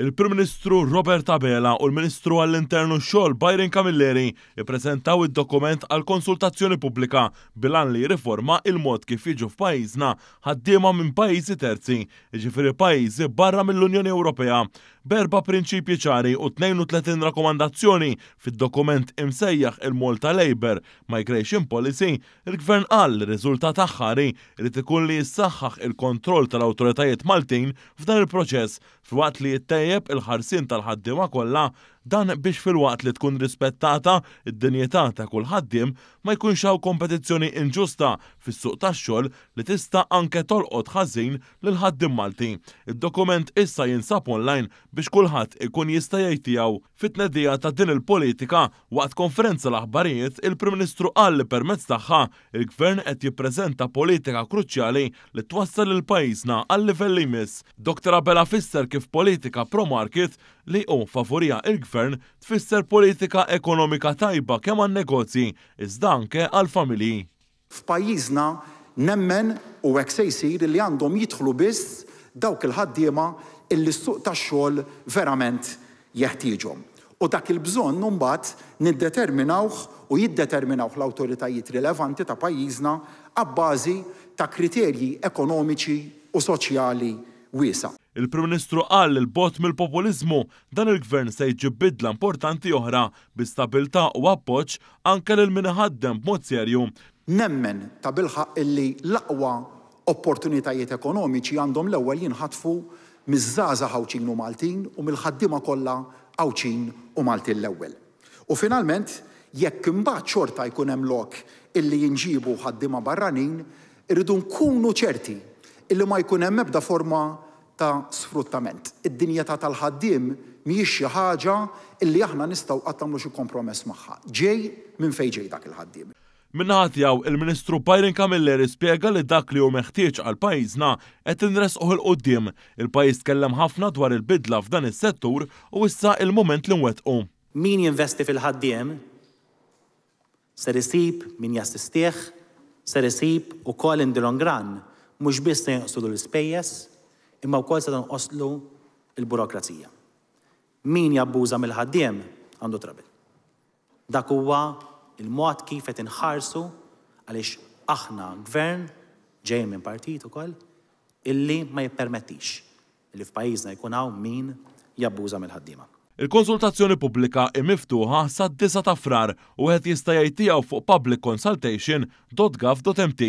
Il-Prim Ministru Robert Abela u l-Ministru għall-Intern u x-Xogħol Byron Camilleri ippreżentaw id-dokument għal konsultazzjoni pubblika bil-għan li jirriforma il-mod kif jiġu f'pajjiżna ħaddiema minn pajjiżi terzi, jiġifieri pajjiżi barra mill-Unjoni Ewropea. B'erba' prinċipji ċari u 32 rakkomandazzjoni fid-dokument imsejjaħ il-Malta Labour Migration Policy, il-Gvern qal li r-riżultat aħħari jrid ikun li jissaħħaħ il-kontroll tal-awtoritajiet Maltin f'dan il-proċess filwaqt li jittejjeb il-ħarsien tal-ħaddiema kollha. Dan biex filwaqt li tkun rispettata d-dinjità ta' kull ħaddiem, ma jkunx hawn kompetizzjoni inġusta fis-suq tax-xogħol li tista' anke tolqot ħażin lill-ħaddiem Malti. Id-dokument issa jinsab online biex kulħadd ikun jista' jgħid tiegħu. Fit-tnedija ta' din il-politika, waqt konferenza l-aħbarijiet, il-Prim Ministru qal li permezz tagħha, il-Gvern qed jippreżenta politika kruċjali li twassal lil pajjiżna għal-livell li jmiss. Dr Abela fisser kif politika pro-market li hu favuriha il-Gvern tfisser politika ekonomika tajba kemm għan-negozji iżda anke għall-familji. F'pajjiżna nemmen, u hekk se jsir, li għandhom jidħlu biss dawk il-ħaddiema illi s-suq tax-xogħol verament jeħtieġhom. U dak il-bżonn imbagħad niddeterminawh u jiddeterminawh l-awtoritajiet rilevanti ta' pajjiżna abbażi ta' kriterji ekonomiċi u soċjali wiesgħa. Il-Prim Ministru qal li 'l bogħod mill-populiżmu, dan il-Gvern se jġib bidla importanti oħra bi stabilità u appoġġ anke lil min iħaddem b'mod serju. Nemmen tabilħaqq illi l-aqwa opportunitajiet ekonomiċi għandhom l-ewwel jinħatfu miż-żgħażagħ Għawdxin u Maltin u mill-ħaddiema kollha Għawdxin u Maltin l-ewwel. U finalment, jekk imbagħad xorta jkun hemm lok illi jinġiebu ħaddiema barranin, irridu nkunu ċerti illi ma jkun hemm ebda forma ta' sfruttament. Id-dinjità tal-ħaddiem mhijiex xi ħaġa illi aħna nistgħu qatt nagħmlu xi kompromess magħha. Ġej minn fejn ġej dak il-ħaddiem. Min-naħa tiegħu, il-Ministru Byron Camilleri spjega li dak li hu meħtieġ għal pajjiżna qed inressquh 'il quddiem. Il-pajjiż tkellem ħafna dwar il-bidla f'dan is-settur u issa il-mument li nwettqu. Min jinvesti fil-ħaddiem ser isib min jassistih, ser isib ukoll in the long run mhux biss se jonqsulu l-ispejjeż imma wkoll se tonqoslu l-burokrazija. Min jabbuża mill-ħaddiem għandu trouble. Dak huwa l-mod kif qed inħarsu għaliex aħna Gvern, ġejjin minn partit ukoll, illi ma jippermettix li f'pajjiżna jkun hawn min jabbuża mill-ħaddiema. Il-konsultazzjoni pubblika hi miftuħa sad-disgħa ta' Frar u wieħed jista' jgħid tiegħu fuq publicconsultation.gov.mt.